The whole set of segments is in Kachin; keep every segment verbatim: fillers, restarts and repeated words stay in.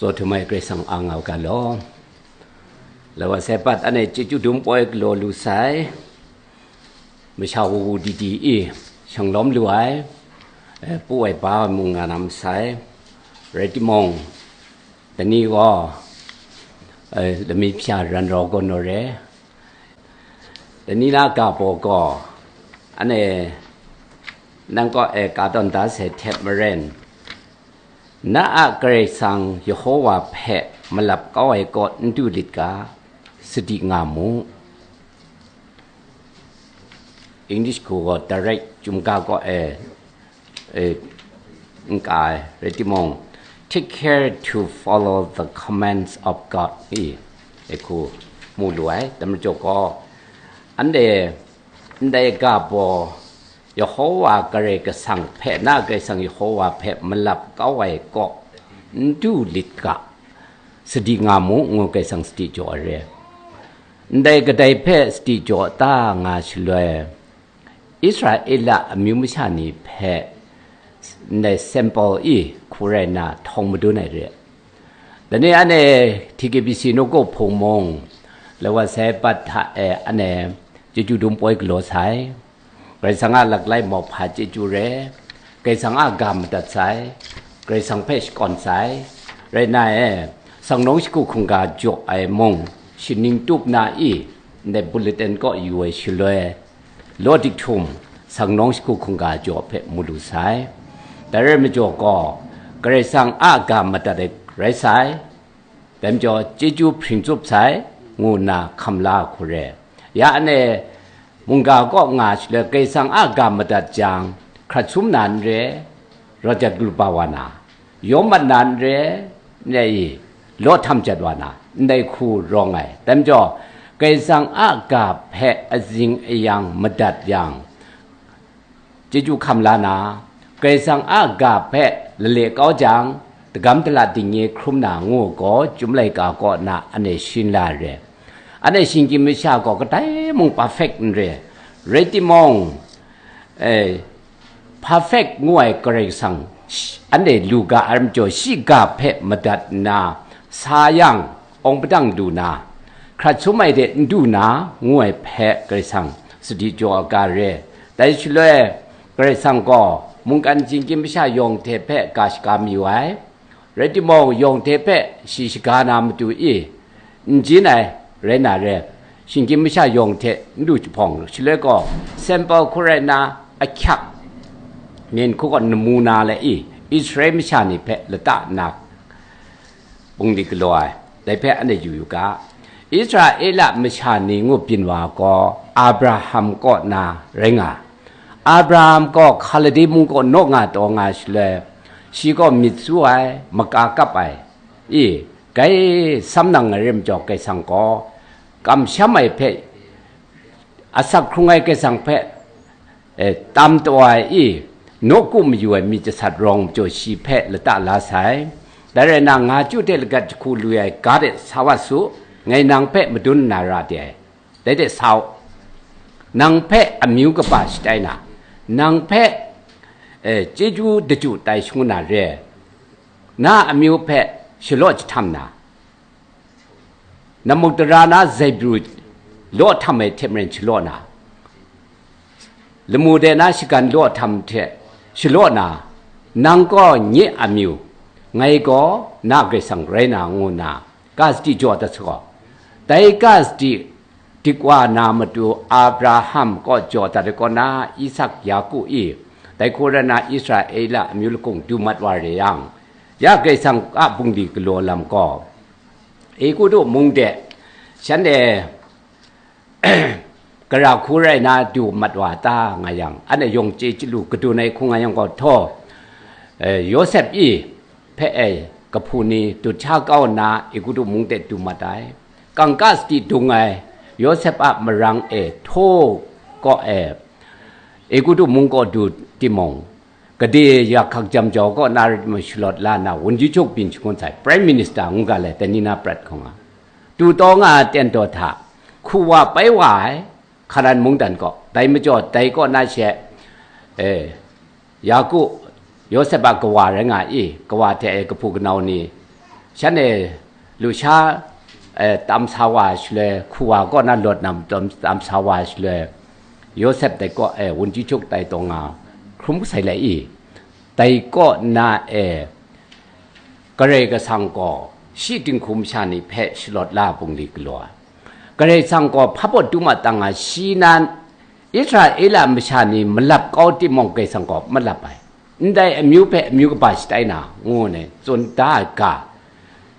Tsaw htum ai Karai Kasang a nga u ga law. Lawa sai pat anhte chyeju dum poi galaw lu sai, masha wu wu di di i, shanglawm lu ai, eh, pu ai ba ai mung nga na masai, rai timung, dani gaw, eh, lami hpya ran rau gaw naw re. Dani na ga baw gaw, anhte nang kaw e ka tawn da sai hte maren, na a Karai Kasang Yehowa hpe malap kau ai kaw n du lit ga, sadi nga mu. English hku gaw direct chyum ga kaw e, e, n ka ai, rai timung, take care to follow the commands of God i, e hku mu lu ai. Dai majaw gaw, anhte ndai ga baw Yehowa Karai Kasang hpe, na Karai Kasang Yehowa hpe malap kau ai kaw n du lit ga, sadi nga mu, ngu Karai Kasang sadi jaw ai re. Ndai kadai hpe sadi jaw ta nga shaloi, Israela amyu masha ni hpe ndai sample i hku rai nna htawng madun ai re. Dai ni anhte T K B C nawku hpung mung, lawa sai pat hta e anhte chyeju dum poi galaw sai, Karai Kasang a laklai mauhpa chyeju re, Karai Kasang a ga madat sai, Karai Kasang hpe shakawn sai, rai nna e, sangnawng shagu hkungga jaw ai mung, shaning tup na i, ndai bulletin kaw yu ai shaloi, law dik htum, sangnawng shagu hkungga jaw hpe mu lu sai. Dai rai majaw gaw, Karai Kasang a ga madat ai rai sai, dai majaw chyeju hpring tsup sai, ngu nna hkam la hku re. Ya anhte mungga kaw nga shaloi Karai Kasang a ga madat jang, hkrat sum na n re, rawt jat galup wa na, yawm mat na n re, n re i, law htam jat wa na, ndai hku rawng ai. Dai majaw, Karai Kasang a ga hpe azing ayang madat yang, chyeju hkam la na, Karai Kasang a ga hpe lale kau jang, dagam dala dingnye hkrum na ngu gaw, Chyum laika kaw na anhte shin la ai re. Anhte shinggyim masha gaw kadai mung perfect n re, rai timung, eh, perfect ngu ai Karai Kasang, sh-, anhte lu ga ai majaw, shi ga hpe madat nna, sa yang, awng padang du na, hkrat sum ai de n du na, ngu ai hpe Karai Kasang sadi jaw ai ga re. Dai shaloi, Karai Kasang gaw mungkan shinggyim masha yawng hte hpe ga shaga mayu ai, rai timung, yawng hte hpe shi shaga na matu i, n jin ai rai na re, shinggyim masha yawng hte n du jahpawng, shaloi gaw, sample hku rai nna, ahkyak, nin hku gaw namuna le i, Israel masha ni hpe lata nna, bungli galaw ai, dai hpe anhte yu yu ga. Israela masha ni ngu byin wa gaw, Abraham kaw na rai nga. Abraham gaw Hkaladi mung kaw naw nga taw nga shaloi, shi gaw myit su ai, maka kap ai, i, gai sam nang ai rim jaw, Karai Kasang gaw kamsham ai hpe, asak hkrung ai Karai Kasang hpe, eh, tam taw ai i, nawku mayu ai myit jasat rawng majaw shi hpe lata la sai. Dai rai nna, nga chyu hte lagat jahku lu ai ga de sa wa su, ngai nang hpe madun nna ra de ai, dai de sa u. Nang hpe amyu kaba shatai na, nang hpe, eh, chyeju daju tai shangun na re, na amyu hpe shalaw jahtam na, Namuk tara na zaibru law htam ai hte maren shalaw na, lamu de na shagan law htam hte shalaw na, nang gaw nye amyu, ngai gaw na Karai Kasang rai na, ngu nna, ga sadi jaw dat sa gaw, dai ga sadi dik wa na matu Abraham kaw jaw dat ai kaw na, Isak, Yaku i, dai hku rai na Israela amyu lakung du mat wa re yang, ya Karai Kasang a bungli galaw lam gaw, Egutu mung de shanhte gara hku rai na du mat wa ta nga yang, anhte yawng chye chyalu kadun ai hku nga yang gaw, htaw, eh, Yawsep i hpe ai kahpu ni dut hta kau nna Egutu mung de du mat ai. Kangka sadi dung ai Yawsep a marang e htaw kaw e Egutu mung kaw du timung, gade yakhak jam jau kaw na rit mung shalawt la nna, wunji chyuk byin shangun sai, Prime Minister ngu ga le, dai ni na prat hkawng a, du taw nga ai ten taw hta, hku wa pai wa ai, Hkaran mungdan kaw, dai majaw dai kaw na she, eh, Yaku, Yawsep a kawa rai nga i, kawa hte e kahpu kanau ni, Shan e lusha, eh, tam sa wa ai shaloi, hku wa kaw na lawt na tam, tam sa wa ai shaloi, Yawsep dai kaw e, wunji hkyuk tai taw nga, hkrum sai lai i, dai kaw na e, Karai Kasang gaw shi dinghku masha ni hpe shalawt la bungli galaw ai. Karai Kasang gaw hpa baw dum a tang a shi nan Israela masha ni malap kau timung, Karai Kasang gaw malap ai. Ndai amyu hpe amyu kaba shatai na, ngu ai tsun da ai ga.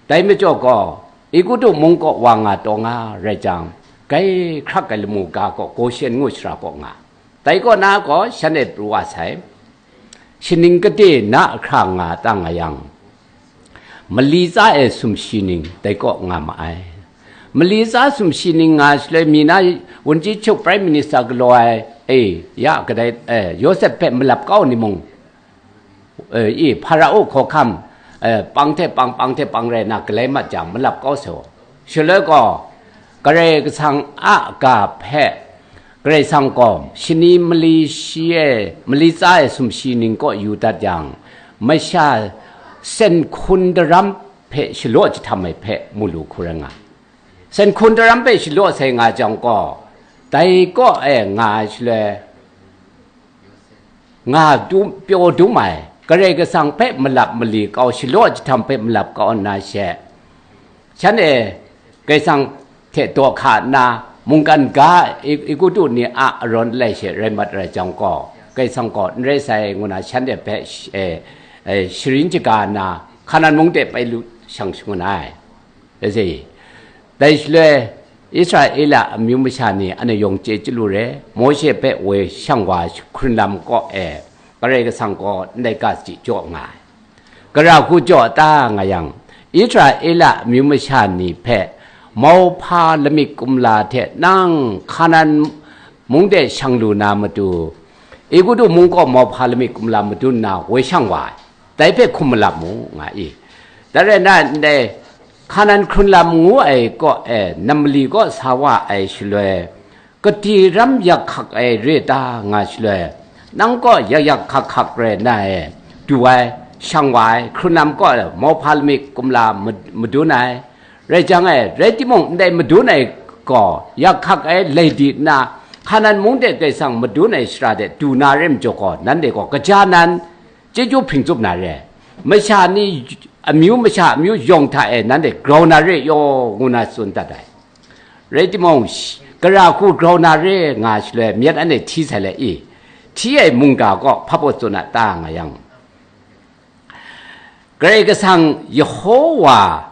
Dai majaw gaw, Egutu mung kaw wa nga taw nga rai jang, gai hkrak ai lamu ga gaw Goshen ngu shara kaw nga. Dai kaw na gaw shan e pru wa sai. Shaning kade na ahkra nga ta nga yang, mali tsa e sumshi ning dai kaw nga ma ai. Mali tsa sumshi ning nga shaloi, mi na wunji hkyuk Prime Minister galaw ai, e, ya kadai, e, Yawsep hpe malap kau ni mung, e, i, Hparao hkawhkam, e, pang hte pang, pang hte pang rai na galai mat jang, malap kau sai. Shaloi gaw, Karai Kasang a ga hpe, Karai Kasang gaw shani mali shi e, mali tsa e sumshi ning kaw yu dat yang, masha sen hkun daram hpe shalaw jahtam ai hpe mu lu hku rai nga. Sen hkun daram hpe shalaw sai nga jang gaw, dai kaw e nga ai shaloi, nga dum, pyaw dum ai, Karai Kasang hpe malap mali kau, shalaw jahtam hpe malap kau nna she, shan e Karai Kasang hte daw hka nna, mungkan ga, I-, Egutu ni a arawn alai she rai mat rai jang gaw, Karai Kasang gaw n rai sai ngu na shan de hpe sh-, e, e, sharin shaga nna, Hkanan mung de pai lu shang shangun ai. Dai shaloi, Israela amyu masha ni anhte yawng chye chyalu re, Mawshe hpe woi shang wa ai hkrun lam kaw e, Karai Kasang gaw ndai ga shachyi jaw nga ai. Gara hku jaw ta nga yang, Israela amyu masha ni hpe mauhpa lamik kumla hte nang Hkanan mung de shang lu na matu, Egutu mung kaw mauhpa lamik kumla madun nna woi shang wa ai. Dai hpe hkum malap mu, nga i. Dai rai nna, ndai Hkanan hkrun lam ngu ai kaw e, nam mali kaw sa wa ai shaloi, kati ram yak hkak ai re ta nga shaloi, nang kaw yak yak hkak hkak rai nna e, du ai, shang wa ai, hkrun lam kaw e, mauhpa lamik kumla ma-, madun ai, rai jang e, rai timung, ndai madun ai gaw, yak hkak ai lai di nna, Hkanan mung de Karai Kasang madun ai shara de du na re majaw gaw, nanhte gaw kaja nan chyeju hpring tsup na re. Masha ni, amyu masha amyu yawng hta e nanhte grau na re yaw, ngu na tsun dat ai. Rai timung, sh-, gara hku grau na re nga shaloi, myit anhte hti sai let i, hti ai mungga kaw hpa baw tsun a ta nga yang, Karai Kasang Yehowa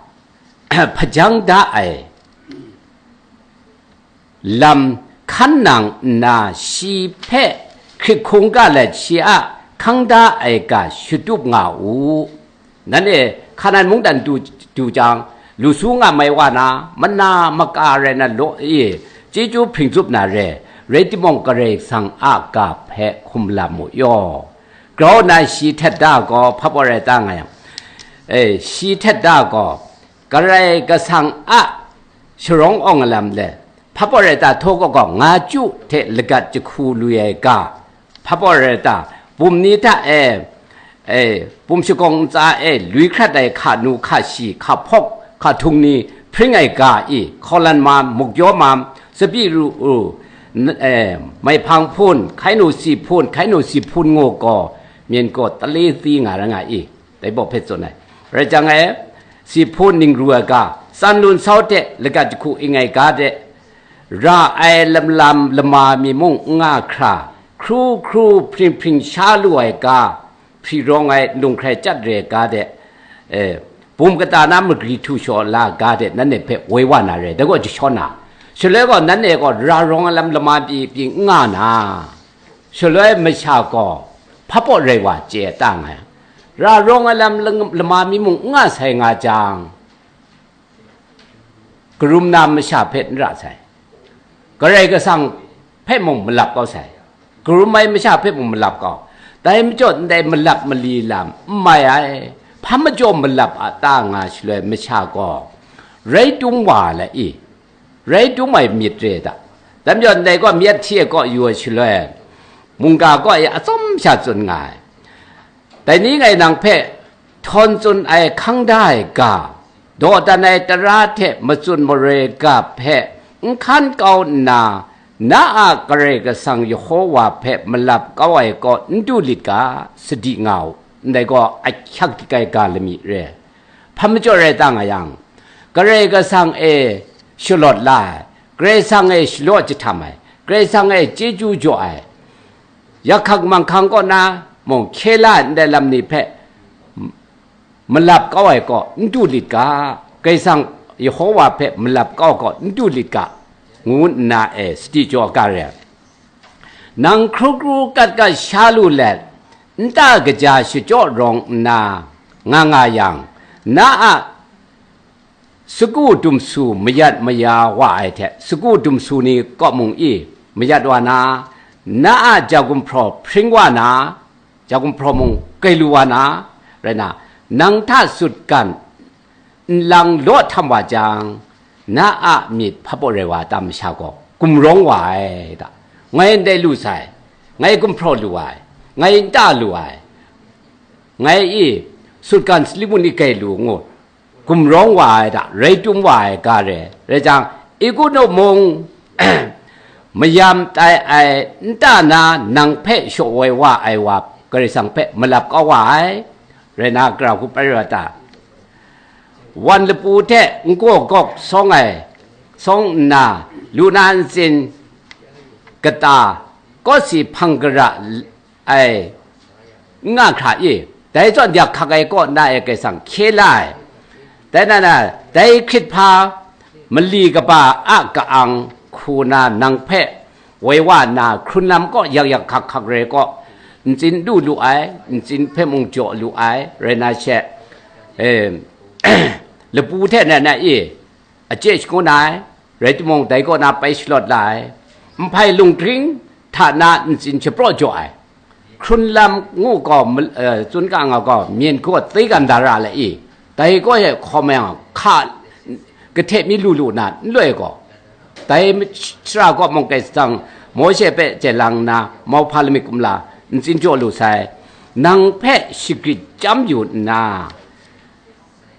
hpajang da ai lam hkan nang nna, shi hpe hkrit hkungga let, shi a hkang da ai ga shatup nga u. Nanhte Hkanan mungdan du, du jang, lu su nga mai wa na, mana maka rai na law e, chyeju hpring tsup na re, rai timung, Karai Kasang a ga hpe hkum lam mu yaw. Grau nna shi htet da gaw, hpa baw rai ta nga yang, e, shi htet da gaw, Karai Kasang a sharawng awng alam le, hpa baw rai ta, htaw kaw gaw, nga chyu hte lagat jahku lu ai ga, hpa baw rai ta, bum ni hta e, e, bum shagawng ntsa e, lui hkrat ai hka nu, hka shi, hka hpawk, hka htung ni, hpring ai ga i, hkaulan mam, muk yaw mam, tsabyi ru u, n-, e, maihpang hpun, hkainu si hpun, hkainu si hpun ngu gaw, myen gaw tale tsi nga ra nga i, dai baw hpe tsun ai. Rai jang e, si hpun ning ru ai ga, tsan lun sau hte lagat jahku ing ai ga de, ra ai lam lam lama mi mung n nga hkra, hkru hkru hpring hpring sha lu ai ga, hpri rawng ai, nlung hkrai chyat re ai ga de, e, bum kata na magri htu shaw la ai ga de, nanhte hpe woi wa na re, dai gaw jashawn na. Shaloi gaw, nanhte gaw ra rawng ai lam lama pyi pyi n nga na, shaloi masha gaw hpa baw rai wa chye ta nga ai. Ra rawng ai lam lang-, lama mi mung n nga sai nga jang, karum na masha hpe n ra sai, Karai Kasang hpe mung malap kau sai, karum ai masha hpe mung malap kau. Dai majaw, ndai malap mali lam n mai ai, hpa majaw malap a ta nga shaloi masha gaw, rai tum wa la i, rai tum ai myit re ta. Dai majaw, ndai gaw myit hti ai kaw yu ai shaloi, mungga kaw e atsawm sha tsun nga ai. Dai ni ngai nang hpe htawn tsun ai hkang da ai ga, dawdan ai tara hte matsun maroi ga hpe n hkan kau nna, na a Karai Kasang Yehova hpe malap kau ai kaw n du lit ga, sadi nga u, ndai gaw ahkyak dik ai ga lami re. Hpa majaw rai ta nga yang, Karai Kasang e shalawt la ai, Karai Kasang e shalaw jahtam ai, Karai Kasang e chyeju jaw ai, yakhak manghkang kaw na mung hkye la ai ndai lam ni hpe malap kau ai kaw n du lit ga, Karai Kasang Yehova hpe malap kau ai kaw n du lit ga, ngu nna e sadi jaw ga re. Nang hkru hkru kat kat sha lu let, nta kaja shachyaw rawng nna nga nga yang, na a sagu dumsu mayat maya wa ai hte, sagu dumsu ni kaw mung i mayat wa na, na a ja gumhpraw hpring wa na, ja gumhpraw mung kai lu wa na, rai na, nang hta sutgan nlang law htam wa jang, na a myit hpa baw rai wa ta masha gaw gumrawng wa ai ta, ngai ndai lu sai, ngai gumhpraw lu ai, ngai nta lu ai, ngai i sutgan salimun i kai lu ngu gumrawng wa ai hta, rai tum wa ai ga re. Rai jang, Eguno mung mayam tai ai nta na nang hpe shaw woi wa ai wa Karai Kasang hpe malap kau wa ai, rai na, gara hku pai rai ta? Wan lapu hte n gaw gawk sawng ai, sawng nna, lu na ntsin kata, kawsi hpang gara ai n nga hkra i, dai zawn yak hkak ai kaw na e Karai Kasang hkye la ai. Dai na na, dai hkrit hpa mali kaba a ka-ang hku na nang hpe woi wa nna, hkrun lam kaw yak yak hkak hkak re kaw, ntsin du lu ai, ntsin hpe mung jaw lu ai, rai na she, e, lapu hte na na i, a chye shangun ai, rai timung, dai kaw na pai shalawt la ai, nhpai lungkring hta na ntsin shapraw jaw ai, hkrun lam ngu gaw, ma-, eh, tsun ka nga gaw, myen gaw tei kan da ra le i, dai kaw e hkawm yang, hka kahte mi lu lu na n loi gaw, dai shara kaw mung Karai Kasang Mawshe hpe chye lang nna, mauhpa lamik kumla ntsin jaw lu sai, nang hpe shagrit chyam yu nna,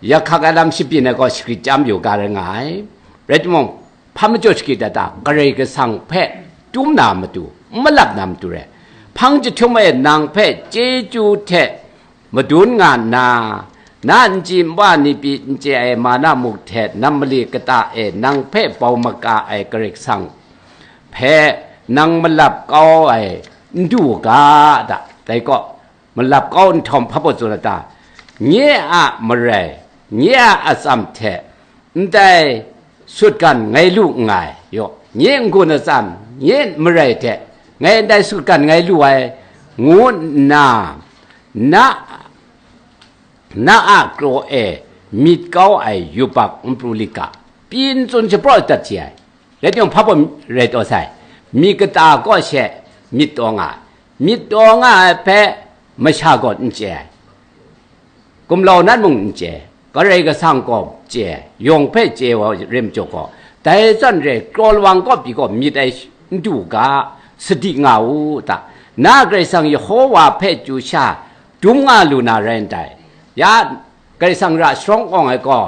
yak hkak ai lam shabyin ai gaw shagrit chyam yu ga rai nga ai. Rai timung, hpa majaw shagrit ai ta? Karai Kasang hpe tum na matu, n malap na matu re. Hpang jahtum e nang hpe chyeju hte madun nga nna, na n chyi nwa ni pyi n chye ai mana muk hte nam mali kata e nang hpe bau maka ai Karai Kasang hpe nang malap kau ai n du u ga ta? Dai gaw, malap kau nhtawm hpa baw tsun a ta? Nye a marai, nye a atsam hte ndai sutgan ngai lu nngai, yaw, nye n-gun atsam, nye marai hte ngai ndai sutgan ngai lu ai, ngu nna, na, na a kraw e myit kau ai yubak n pru lit ga, pyi n tsun shapraw dat hti ai. Rai timung, hpa baw rai taw sai, myit kata kaw she myit taw nga ai, myit taw nga ai hpe masha gaw n chye ai, gumlau nat mung n chye, Karai Kasang gaw chye, yawng hpe chye wa rim jaw gaw, dai zawn re, kraw lawang kaw pyi gaw myit ai n du u ga, sadi nga u ta? Na Karai Kasang Yehova hpe chyu sha dum nga lu na rai ndai. Ya, Karai Kasang ra sharawng awng ai gaw,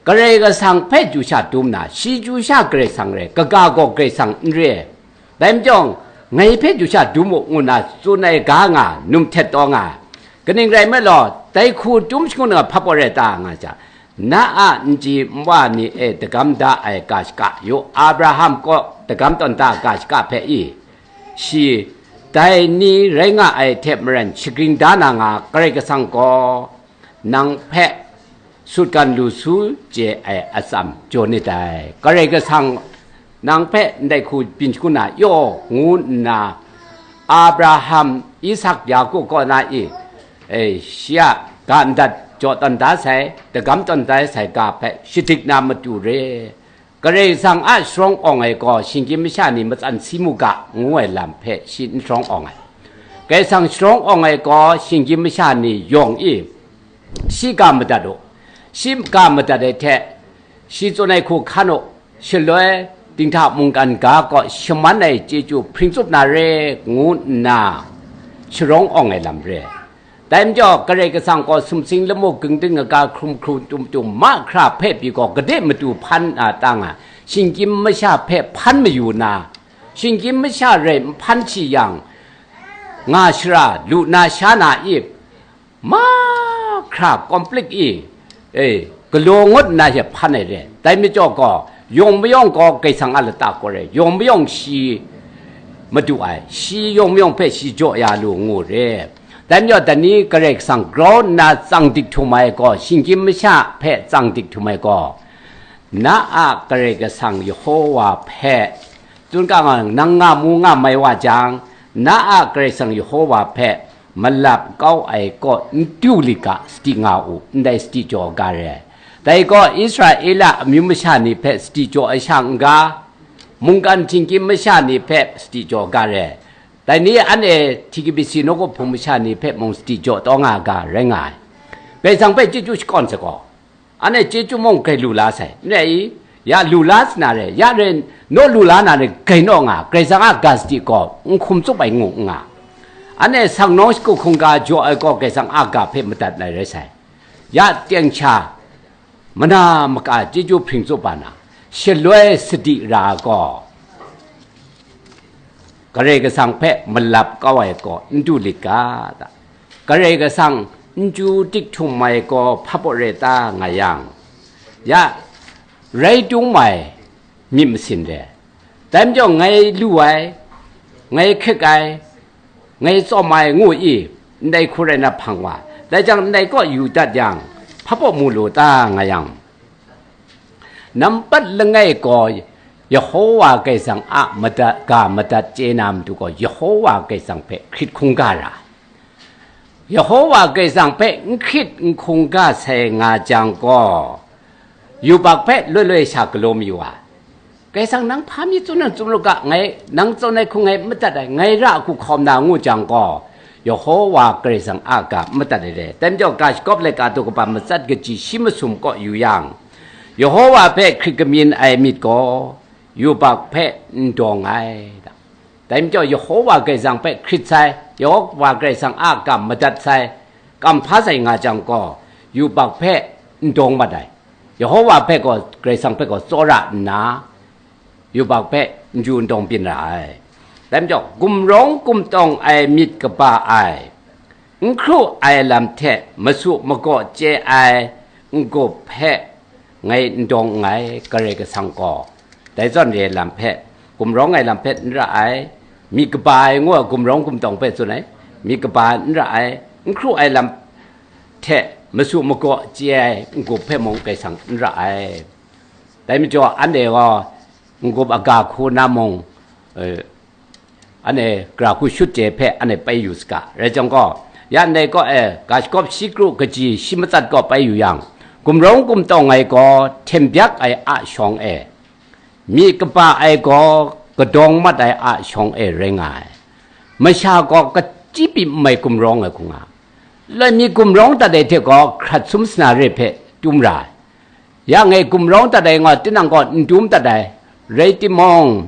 Karai Kasang hpe chyu sha dum na, shi chyu sha Karai Kasang re, kaga gaw Karai Kasang n re ai. Dai majaw, ngai hpe chyu sha dum u, ngu nna tsun ai ga nga, num htet taw nga ai. Kaning rai nme law, dai hku dum shangun nga hpa baw rai ta nga jang, na a n chyi nwa ni e dagam da ai ga shaka, yu, Abraham kaw dagam tawn da ai ga shaka hpe i, shi, dai ni rai nga ai hte maren shagring da na nga, Karai Kasang gaw nang hpe sutgan lu su chye ai atsam jaw nit dai. Karai Kasang nang hpe ndai hku byin shangun na yaw, ngu nna, Abraham, Isak, Yaku kaw na i, e, shi a ga ndat jaw tawn da sai, dagam tawn da sai ga hpe shadik na matu re. Karai Kasang a sharawng awng ai gaw, shinggyim masha ni matsan si mu ga, ngu ai lam hpe shi n sharawng awng ai. Karai Kasang sharawng awng ai gaw, shinggyim masha ni yawng i, shi ga madat u, shi ga madat ai hte, shi tsun ai hku hkan u, shaloi dinghta mungkan ga kaw shaman ai chyeju hpring tsup na re, ngu nna sharawng awng ai lam re. Dai majaw Karai Kasang gaw sumsing lamu gingding aga hkrum hkrum tum tum mahkra hpe pyi gaw gade matu hpan na ta nga, shinggyim masha hpe hpan mayu na, shinggyim masha rai n hpan shi yang, nga shara, lu na sha na i, mahkra conflict i, e, galaw ngut nna she hpan ai re. Dai majaw gaw, yawng mayawng gaw Kaisang a lata gaw re, yawng mayawng shi madu ai, shi yawng mayawng hpe shi jaw ya lu ngu re. Dai majaw, dai ni Karai Kasang grau nna tsang dik htum ai gaw, shinggyim masha hpe tsang dik htum ai gaw, na a Karai Kasang Yehowa hpe, tsun ga nga, nang nga mu nga mai wa jang, na a Karai Kasang Yehowa hpe malap kau ai kaw n du lit ga, sadi nga u, ndai sadi jaw ga re. Dai gaw Israela amyu masha ni hpe sadi jaw ai sha n ga, mungkan htingkyim masha ni hpe sadi jaw ga re. Dai ni anhte T K B C nawku hpung masha ni hpe mung sadi jaw taw nga ga rai nga ai. Kaisang hpe chyeju shakawn sai gaw, anhte chyeju mung gai lu la sai, n rai i? Ya lu la sa na re, ya re, naw lu la na re, gai naw nga, Kaisang a ga sadi gaw n hkum tsup ai ngu n nga. Anhte sang nawng shagu hkungga jaw ai gaw Kaisang a ga hpe madat ai rai sai. Ya teng sha, mana maka chyeju hpring tsup ba na, shaloi sadi ra gaw, Karai Kasang hpe malap kau ai gaw n du lit ga ta? Karai Kasang n chyu dik htum ai gaw hpa baw re ta nga yang, ya, rai tung mai myit masin re. Dai majaw ngai lu ai, ngai hkrik ai, ngai tsawm ai ngu i, ndai hku rai na hpang wa, dai jang ndai kaw yu dat yang, hpa baw mu lu ta nga yang, nampat langai gaw Yehowa Kaisang a madat, ga madat chye na matu gaw, Yehowa Kaisang hpe hkrit hkungga ra. Yehowa Kaisang hpe n hkrit n hkungga sai nga jang gaw, yubak hpe loi loi sha galaw mayu ai. Kaisang, nang hpa mi tsun na tsun lu ga, ngai nang tsun ai hku ngai n madat ai, ngai ra hku hkawm na ngu jang gaw, Yehowa Karai Kasang a ga n madat ai re. Dai majaw, ga shakawp laika daw kaba matsat kaji shi masum kaw yu yang, Yehowa hpe hkrit kamyin ai myit gaw yubak hpe n dawng ai. Dai majaw, Yehowa Karai Kasang hpe hkrit sai, Yehowa Karai Kasang a ga madat sai, kam hpa sai nga jang gaw, yubak hpe n dawng mat ai. Yehowa hpe gaw, Karai Kasang hpe gaw tsawra nna, yubak hpe n chyu n dawng byin ra ai. Dai majaw, gumrawng gumtawng ai myit kaba ai, n hkru ai lam hte masu magaw chye ai n-gup hpe ngai n dawng nngai, Karai Kasang gaw. Dai zawn re ai lam hpe, gumrawng ai lam hpe n ra ai, myit kaba ai ngu ai gumrawng gumtawng hpe tsun ai, myit kaba ai n ra ai, n hkru ai lam hte masu magaw chye ai n-gup hpe mung Karai Kasang n ra ai. Dai majaw, anhte gaw n-gup aga hku na mung, eh, anhte gara hku shut chye hpe anhte pai yu saga. Rai jang gaw, ya ndai kaw e, ga shakawp shi kru kaji shi matsat kaw pai yu yang, gumrawng gumtawng ai gaw hten byak ai a shawng e, myit kaba ai gaw kadawng mat ai a shawng e rai nga ai. Masha gaw kachyi pyi n mai gumrawng ai hku nga, loi mi gumrawng dat ai hte gaw hkrat sum sanare hpe tum ra ai. Ya ngai gumrawng dat ai nga, tinang gaw n dum dat ai, rai timung,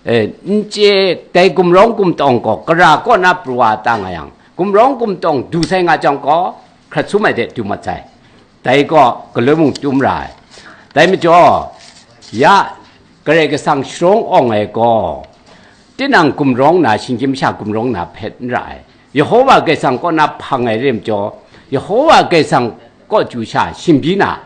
eh, n chye, dai gumrawng gumtawng gaw gara kaw na pru wa ta nga yang, gumrawng gumtawng du sai nga jang gaw, hkrat sum ai de du mat sai. Dai gaw galoi mung tum ra ai. Dai majaw, ya Karai Kasang sharawng awng ai gaw, tinang gumrawng na, shinggyim masha gumrawng na hpe n ra ai. Yehowa Karai Kasang kaw na hpang ai re majaw, Yehowa Karai Kasang kaw chyu sha shingbyi na,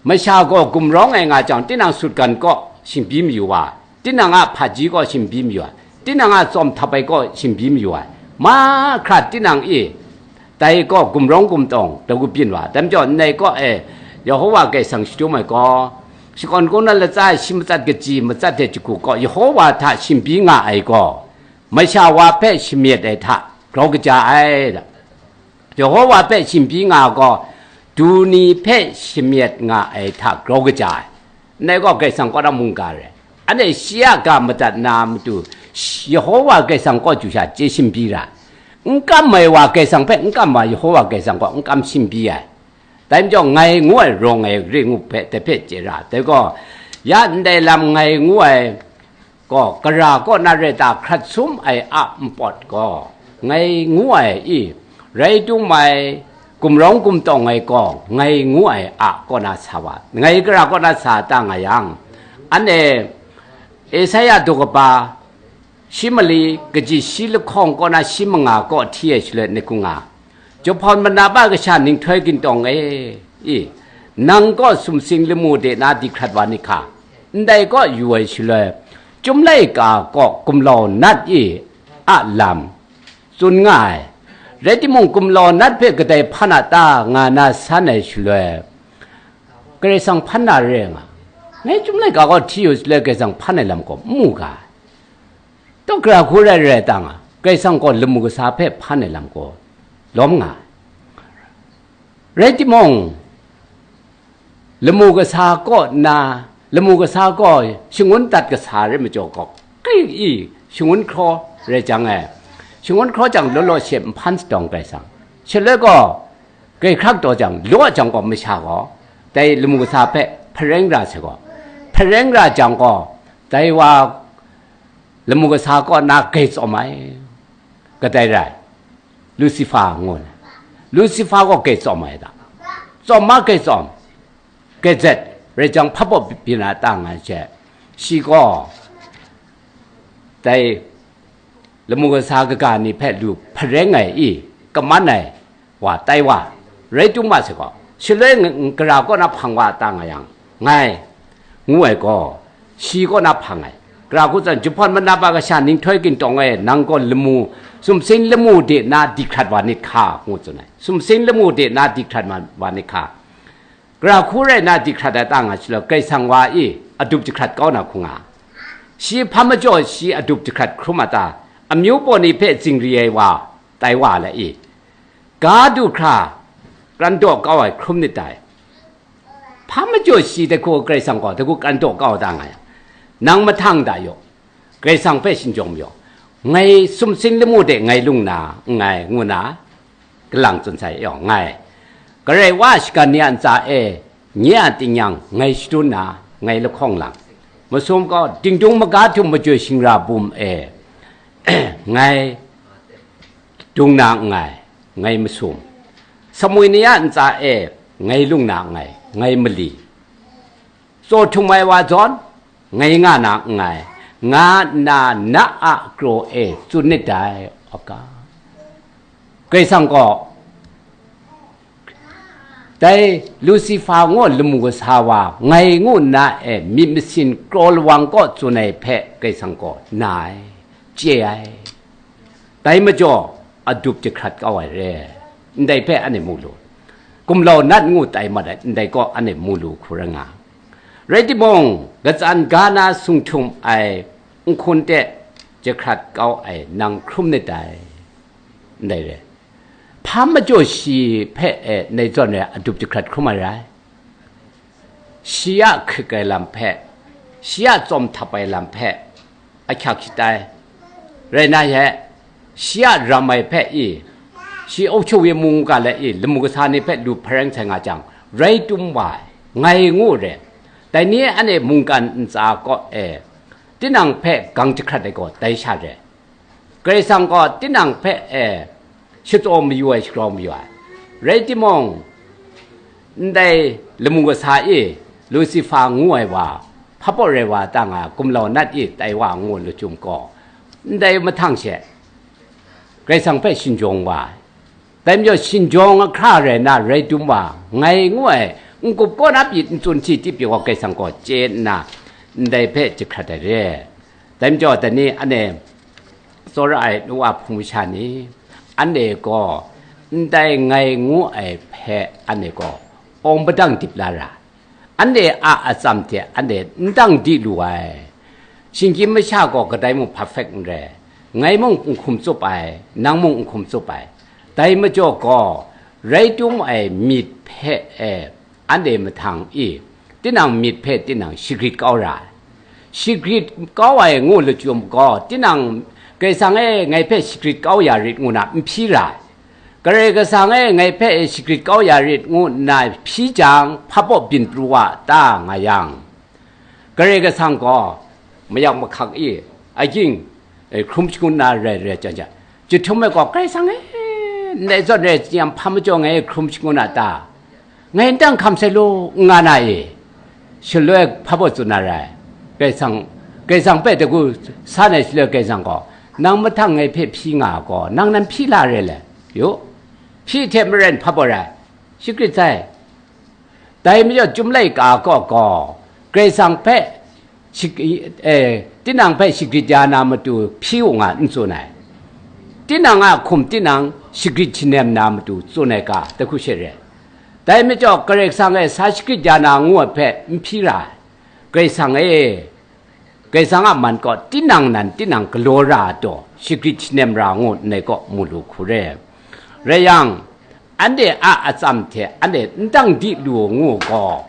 masha gaw gumrawng ai nga jang, tinang sutgan kaw shingbyi mayu wa, tinang a hpaji kaw shingbyi mayu wa, tinang a tsawm htap ai kaw shingbyi mayu wa, mahkra tinang e, dai gaw gumrawng gumtawng dagu byin wa, dai majaw ndai kaw e, Yehowa Karai Kasang shadum ai gaw, shakawn kungdawn latsa ai shi matsat kaji matsat de jahku gaw Yehowa hta shingbyi nga ai gaw, masha wa hpe shamyet ai hta grau kaja ai. Yehowa hpe shingbyi nga gaw, du ni hpe shamyet nga ai hta grau kaja ai. Ndai gaw Karai Kasang kaw na mungga re. Anhte shi a ga madat na matu, sh-, Yehowa Karai Kasang kaw chyu sha chye shingbyi ra. N kam ai wa Karai Kasang hpe n kam wa, Yehowa Karai Kasang kaw n kam shingbyi ai. Dai majaw, ngai ngu ai rawng ai re ngu hpe, dai hpe chye ra. Dai gaw, ya ndai lam ngai ngu ai gaw, gara kaw na rai ta hkrat sum ai a npawt gaw, ngai ngu ai i, Rai tum ai, gumrawng gumtawng ai gaw ngai ngu ai a kaw na sa wa, ngai gara kaw na sa ta nga yang, anhte Esaia daw kaba shi mali kaji shi lahkawng kaw na shi manga kaw hti ai shaloi ni hku nga, Jawhpan manap a kasha ninghtoi gintawng e, i, nang kaw sumsing lamu de na di hkrat wa ni hka, ndai kaw yu ai shaloi, Chyum laika kaw gumlau nat i a lam tsun nga ai. Rai timung, gumlau nat hpe kadai hpan a ta nga na san ai shaloi, Karai Kasang hpan na re nga, ngai Chyum laika kaw hti yu shaloi Karai Kasang hpan ai lam gaw n mu ga ai. Tawk gara hku rai rai ta nga, Karai Kasang gaw lamu kasa hpe hpan ai lam gaw lawm nga ai. Rai timung, lamu kasa kaw nna, lamu kasa gaw shangun dat kasa rai majaw gaw, kai i shangun hkraw rai jang e, shangun hkraw jang law law she n hpan sadawng Karai Kasang. Shaloi gaw, grai hkrak taw jang, law jang gaw masha gaw, dai lamu kasa hpe hpareng ra sai gaw, hpareng ra jang gaw, dai wa lamu kasa kaw na grai tsawm ai. Kadai rai? Lusifa ngu ai. Lusifa gaw grai tsawm ai da. Tsawm ma grai tsawm, grai zet, rai jang hpabaw byin a ta nga ai hte, shi gaw dai lamu kasa kaga ni hpe lu hpareng ai i, kaman ai wa tai wa, rai tum wa sai gaw, shaloi ng-, gara kaw na hpang wa ta nga yang, ngai ngu ai gaw, shi kaw na hpang ai. Gara hku tsan, Jahpan manap a kasha ninghtoi gintawng e, nang gaw lamu, sumsing lamu de na di hkrat wa nit hka, ngu tsun ai. Sumsing lamu de na di hkrat ma-, wa nit hka. Gara hku rai na di hkrat ai ta nga shaloi, Karai Kasang wa i adup jahkrat kau na hku nga. Shi hpa majaw shi adup jahkrat hkrum a ta, amyu paw ni hpe zingri ai wa, tai wa ai i, ga du hkra kran daw kau ai hkrum nit dai. Hpa majaw shi dai hku Karai Kasang gaw dai hku kran daw kau da nga yang, nang mahtang da yaw, Karai Kasang hpe shinjawng mayaw, ngai sumsing lamu de ngai lung na nngai, ngu na, kalang tsun sai yaw, ngai, Karai wa shagan ni a ntsa e, nye a tingnyang ngai shadun na, ngai lahkawng lang, masum gaw dingdung maga htum majoi shingra bum e, ngai dung na nngai, ngai masum, Samuini a ntsa e ngai lung na nngai, ngai mali, tsaw htum ai wa zawn ngai nga na nngai, nga nna na a kraw e tsun nit dai, a ga. Karai Kasang gaw dai Lusifa ngu lamu kasa wa ngai ngu nna e myit masin kraw lawang kaw tsun ai hpe Karai Kasang gaw na ai, chye ai. Dai majaw, adup jahkrat kau ai re, ndai hpe anhte mu lu. Gumlau nat ngu tai mat ai, ndai kaw anhte mu lu hku rai nga. Rai timung, katsan ga na sung htum ai nhkun de jahkrat kau ai nang hkrum nit dai, ndai re. Hpa majaw shi hpe e ndai zawn re adup jahkrat hkrum ai rai. Shi a hkrik ai lam hpe, shi a tsawm htap ai lam hpe ahkyak shatai. Rai na ye, shi a ram ai hpe i, shi Ocho Ye mungga le i, lamu kasa ni hpe lu hpareng sai nga jang, rai tum wa ai, ngai ngu re. Dai ni anhte mungkan ntsa kaw e, tinang hpe gang jahkrat ai gaw dai sha re. Karai Kasang gaw tinang hpe e shatsaw mayu ai, shagrau mayu ai. Rai timung, ndai lamu kasa e Lusifa ngu ai wa, hpapaw rai wa ta nga gumlau nat e tai wa ngu lachyum gaw, ndai mahtang she Karai Kasang hpe shinjawng wa ai. Dai majaw shinjawng ahkra rai na rai tum wa, ngai ngu ai n-gup kaw na pyi n tsun si ti pyi gaw Karai Kasang gaw chye nna, ndai hpe jahkrat ai re. Dai majaw dai ni anhte tsawra ai nu wa hpung masha ni, anhte gaw ndai ngai ngu ai hpe anhte gaw awng padang dip la ra, anhte a atsam hte anhte n dang di lu ai. Shinggyim masha gaw kadai mung perfect n rai, ngai mung n hkum tsup ai, nang mung n hkum tsup ai. Dai majaw gaw, rai tum ai myit hpe e, anhte mahtang e, tinang myit hpe tinang shagrit kau ra ai. Shagrit kau ai ngu lachyum gaw, tinang Karai Kasang e ngai hpe shagrit kau ya rit ngu na n hpyi ra ai. Karai Kasang e ngai hpe shagrit kau ya rit ngu nna hpyi jang, hpabaw byin pru wa ta nga yang, Karai Kasang gaw mayak mahkak e, agyin, e, hkrum shangun na rai rai jang jang, jahtum e gaw, Karai Kasang e, Ndai zawn rai, hpa majaw ngai hkrum shangun a ta? Ngai n dang hkam sai law, n nga na e. Shaloi hpa baw tsun na rai? Kaisang, Kaisang hpe dagu sa nai shaloi, Kaisang gaw, "Nang mahtang ngai hpe hpyi nga gaw, nang nan hpyi la re le? Yu, hpyi hte maren hpa baw rai, shagrit sai." Dai majaw, Chyum laika kaw gaw, Kaisang hpe shag-, eh, tinang hpe shagrit ya na matu hpyi u nga, n tsun ai. Tinang a hkum tinang shagrit shanem na matu tsun ai ga, dai hku she re. Dai majaw, Karai Kasang e sa shagrit ya na ngu ai hpe n hpyi ra ai. Karai Kasang e, Karai Kasang a man kaw tinang nan tinang galaw ra ai taw, shagrit shanem ra ngu nngai kaw mu lu hku re. Rai yang, anhte a atsam hte anhte n dang di lu ngu gaw,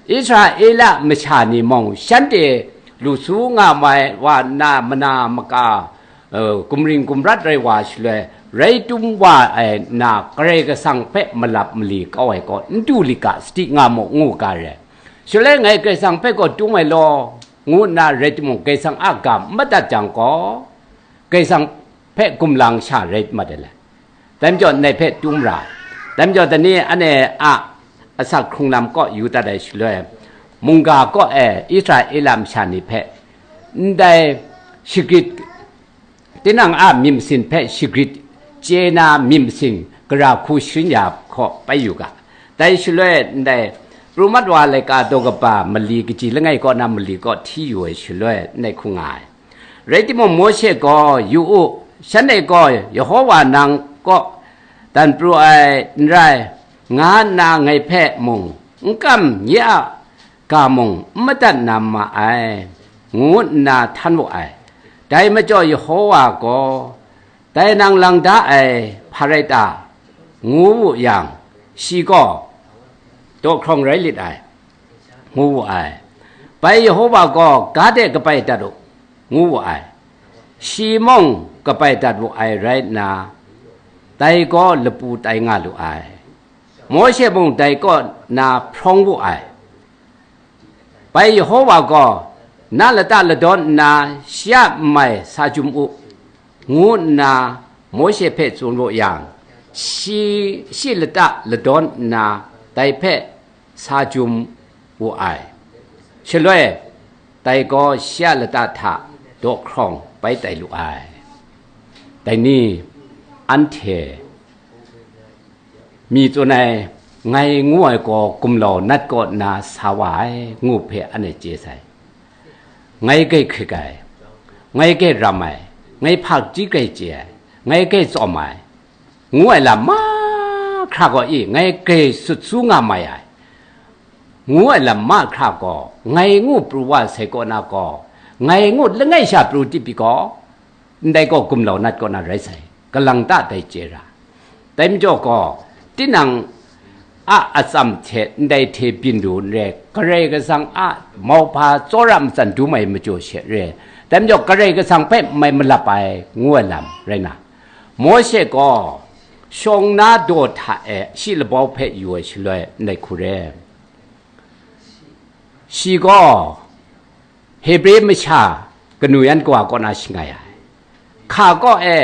Israela masha ni mung shanhte lu su nga mai wa nna, mana maka, eh, gumring gumrat rai wa shaloi, rai tum wa ai nna, Karai Kasang hpe malap mali kau ai kaw, n du li ga, sadi nga mu, ngu ga re. Shaloi ngai Karai Kasang hpe gaw tung ai law, ngu nna rai timung, Karai Kasang a ga n madat jang gaw, Karai Kasang hpe gumlang sha rai mat ai le. Dai majaw, ndai hpe tum ra. Dai majaw, dai ni anhte a asak hkrung lam kaw yu dat ai shaloi, mungga kaw e Israela masha ni hpe ndai shagrit, tinang a myit masin hpe shagrit chye na myit masin gara hku sharin ya hkaw bai yu ga. Dai shaloi ndai pru mat wa laika daw kaba mali kaji langai kaw na mali kaw hti yu ai shaloi ndai hku nga ai. Rai timung, Mawshe gaw, "Yu u, shanhte gaw Yehova nang kaw dan pru ai n rai, nga nna ngai hpe mung n kam, nye a ga mung n madat na ma ai," ngu nna htan wu ai. Dai majaw Yehova gaw, "Dai nang lang da ai hpa rai ta?" ngu wu yang, shi gaw, "Daw hkrawng rai lit ai," ngu wu ai. Bai Yehova gaw, "Ga de kabai dat u," ngu wu ai. Shi mung kabai dat wu ai rai nna, dai gaw lapu tai nga lu ai. Mawshe mung dai kaw na hprawng wu ai. Bai Yehova gaw, "Na lata ladawn nna shi a n-mai sa jum u," ngu nna Mawshe hpe tsun wu yang, shi, shi lata ladawn nna dai hpe sa jum wu ai. Shaloi, dai gaw shi a lata hta daw hkrawng bai tai lu ai. Dai ni, anhte mi tsun ai, ngai ngu ai gaw gumlau nat kaw nna sa wa ai, ngu hpe anhte chye sai. Ngai grai hkrit ai, ngai grai ram ai, ngai hpakji grai chye ai, ngai grai tsawm ai, ngu ai lam mahkra gaw i, ngai grai sut su nga mai ai, ngu ai lam mahkra gaw, ngai ngu pru wa sai kaw na gaw, ngai ngu langai sha pru di pyi gaw, ndai gaw gumlau nat kaw na rai sai, kalang ta dai chye ra. Dai majaw gaw, tinang a atsam hte ndai hte byin lu n re, Karai Kasang a mauhpa tsawra matsan dum ai majaw she re, dai majaw Karai Kasang hpe mai malap ai, ngu ai lam rai na, Mawshe gaw shawng na daw hta e shi labau hpe yu ai shaloi ndai hku re. Shi gaw Hebre masha kanu yan kawa kaw na shangai ai. Hka kaw e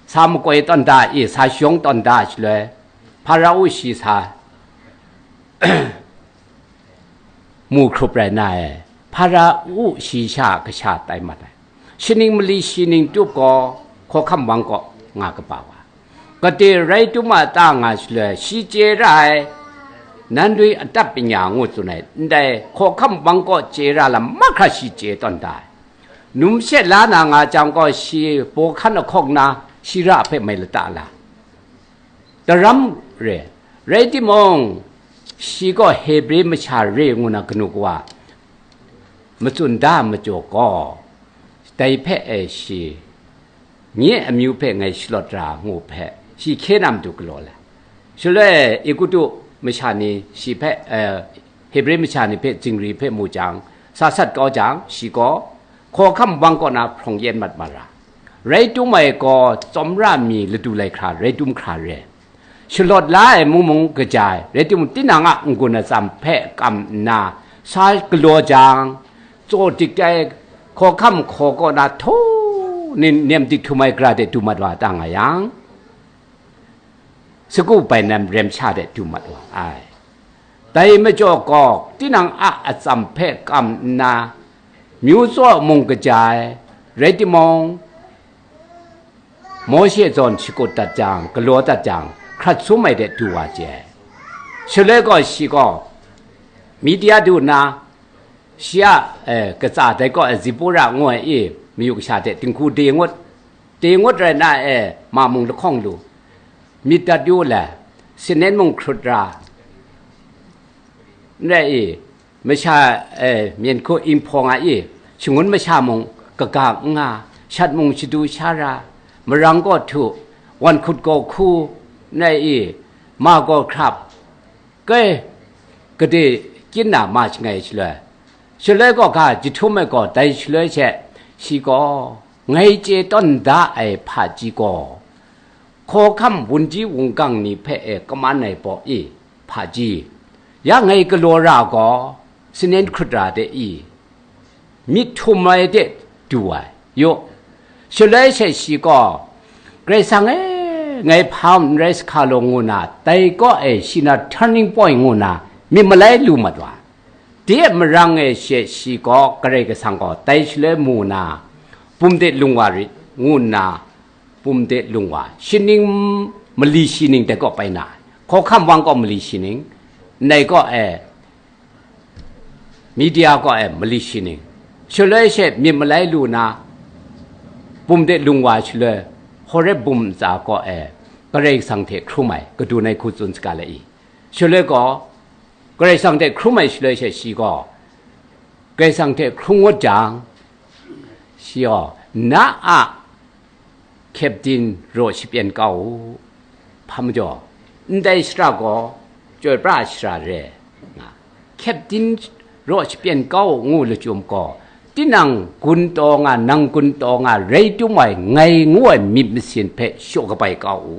sa makoi tawn da i, sa shawng tawn da shaloi, Hparau shi sa mu hkrup rai na e, Hparau shi sha kasha tai mat ai. Shaning mali shi ning tup gaw, hkawhkam wang kaw nga kaba wa, gade rai tum a ta nga shaloi, shi chye ra ai, nan dwi atap panya ngu tsun ai, ndai hkawhkam wang kaw chye ra lam mahkra shi chye tawn da ai. Num she la na nga jang gaw, shi baw hkan ahkawk na shi ra hpe mai lata la, daram re. Rai timung, shi gaw Hebre masha re ngu na kanu kawa matsun da majaw gaw, dai hpe e shi, nye amyu hpe ngai shalawt ra ngu hpe, shi hkye na matu galaw la. Shaloi Egutu masha ni shi hpe, eh, Hebre masha ni hpe zingri hpe mu jang, sa sat kau jang, shi gaw hkawhkam wang kaw na hprawng yen mat ma ra. Rai tum ai gaw, tsawmra mi ladu lai hkra, rai tum hkra re. Shalawt la ai mung mung kaja ai, rai timung, tinang a n-gun atsam hpe kam nna sa galaw jang, tsaw dik tai, hkawhkam hkaw kaw na htaw nem dik htum ai gara de du mat wa ta nga yang, sagu bai nem rem sha de du mat wa ai. Dai majaw gaw, tinang a atsam hpe kam nna, myu tsaw mung kaja ai, rai timung, Mawshe zawn shakut dat jang, galaw dat jang, hkrat sum ai de du wa je. Shaloi gaw shi gaw, Midia du nna, shi a, eh, katsa dai gaw, eh, Zipora ngu ai i, mayu kasha hte dinghku de ngut, de ngut rai na, eh, ma mung lahkawng lu, myit dat yu le, sinen mung hkrut ra, n rai i, masha, eh, myen hku inghpawng a i, shangun masha mung kaga n nga, shat mung shadu sha ra, marang gaw htu, wan hkut gaw hku, n rai i, ma gaw hkrap, kai, gade kyin na ma shangai shaloi, shaloi gaw ga jahtum ai gaw dai shaloi she, shi gaw, ngai chye tawn da ai hpaji gaw, hkawhkam wunji wunggang ni hpe e kaman ai baw e, hpaji, ya ngai galaw ra gaw, sinen hkrut ra de i, myit htum ai de du ai, yu. Shaloi she shi gaw, Karai Kasang e, ngai hpa n rai sa hka law ngu na, dai gaw e shi na turning point ngu na, myit malai lu mat wa. De marang e she shi gaw, Karai Kasang gaw dai shaloi mu na, bum de lung wa rit ngu nna, bum de lung wa, shi ning, mali shi ning dai gaw bai na ai. Hkawhkam wang gaw mali shi ning, ndai gaw e, Midia gaw e mali shi ning, shaloi she myit malai lu na, bum de lung wa shaloi, Horeb bum ntsa gaw e, Karai Kasang hte hkrum ai, kadun ai hku tsun saga le i. Shaloi gaw, Karai Kasang hte hkrum ai shaloi she shi gaw, Karai Kasang hte hkrum ngut jang, shi gaw, na a kyepdin raw shapyen kau u, hpa majaw, ndai shara gaw chyoi pra ai shara re, nga, kyepdin raw shapyen kau u ngu lachyum gaw, tinang gun taw nga, nang gun taw nga rai tum ai, ngai ngu ai myit masin hpe shaw kabai kau u,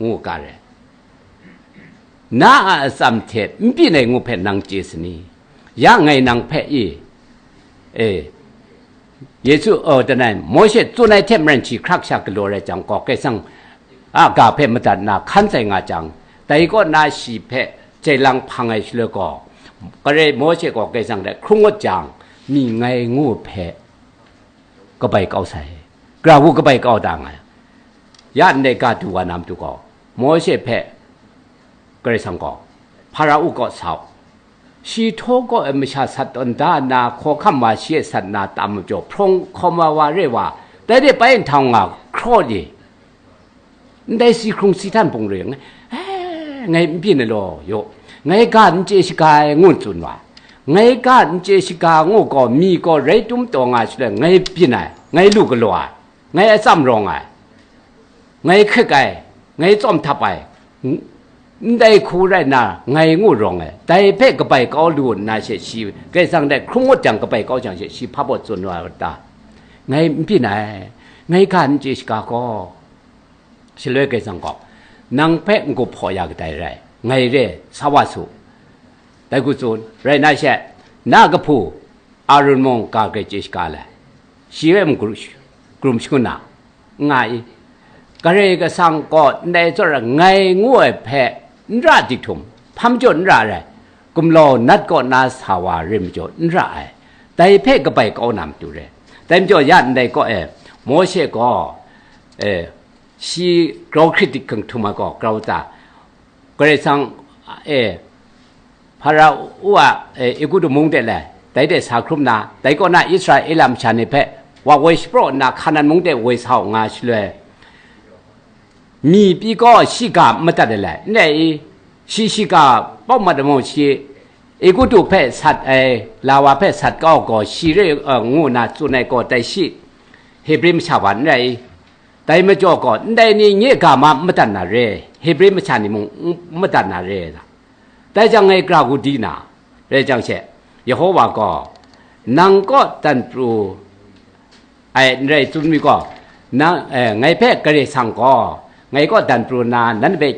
ngu ga re. Na a atsam hte n byin ai ngu hpe nang chye sa ni? Ya ngai nang hpe i, e, Yesu, oh, danai, Mawshe tsun ai hte maren shi hkrak sha galaw rai jang gaw, Karai Kasang a ga hpe madat nna hkan sai nga jang, dai kaw na shi hpe jai lang hpang ai shaloi gaw, Karai Mawshe gaw Karai Kasang hte hkrung ngut jang, mi ngai ngu hpe kabai kau sai, gara wu kabai kau da nga ai. Ya ndai ga du wa na matu gaw, Mawshe hpe Karai Kasang gaw, Hpara-u kaw sa u, shi htaw kaw e masha sat tawn da nna, hkawhkam wa shi e sat nna tam majaw, hprawng hkawm wa wa re wa, dai de bai nhtang nga hkraw de, ndai si hkrung si htan hpung re, ngai, eh, ngai n byin ai law, yaw, ngai ga n chye shaga ai, ngu tsun wa, ngai ga n chye shaga ngu gaw, mi gaw rai tum taw nga shaloi, ngai byin ai, ngai lu galaw ai, ngai atsam rawng ai, ngai hkrik ai, ngai tsawm htap ai, n-, ndai hku rai nna, ngai ngu rawng ai, dai hpe kabai kau lu nna she shi, Karai Kasang dai hkrung ngut jang kabai kau jang she, shi hpa baw tsun wa ta? Ngai n byin ai, ngai ga n chye shaga gaw, shaloi Karai Kasang gaw, nang hpe n-gup hpaw ya kadai rai, ngai re, sa wa su, dai hku tsun, rai na she, na kahpu, Arun mung ga grai chye shaga ai, shi hpe mung krum shangun na, nga i, Karai Kasang gaw ndai tsawra ngai ngu ai hpe n ra dik htum, hpa majaw n ra ai, gumlau nat kaw na sa wa re majaw n ra ai, dai hpe kabai kau na matu re. Dai majaw ya ndai kaw e, Mawshe gaw, e, shi grau hkrit dik hkang htum ai gaw, grau ta, Karai Kasang e, Hpara-u a, e, Egutu mung de lai, dai de sa hkrum na, dai kaw na Israela masha ni hpe wa woi shapraw nna Hkanan mung de woi sa u nga shaloi, mi pyi gaw shi ga n madat ai lai, n rai i, shi shiga pawt mat ai mung shi, Egutu hpe sat ai, lawa hpe sat kau gaw shi re, e, ngu nna tsun ai gaw dai shi, Hebre masha wa n rai i, dai majaw gaw, ndai ni nye ga ma n madat na re, Hebre masha ni mung n madat na re, dai jang ngai gara wu di na, rai jang she, Yehova gaw, nang kaw dan pru ai n rai tsun mi gaw, nang, eh, ngai hpe Karai Kasang gaw, ngai kaw dan pru nna, nanhte hpe,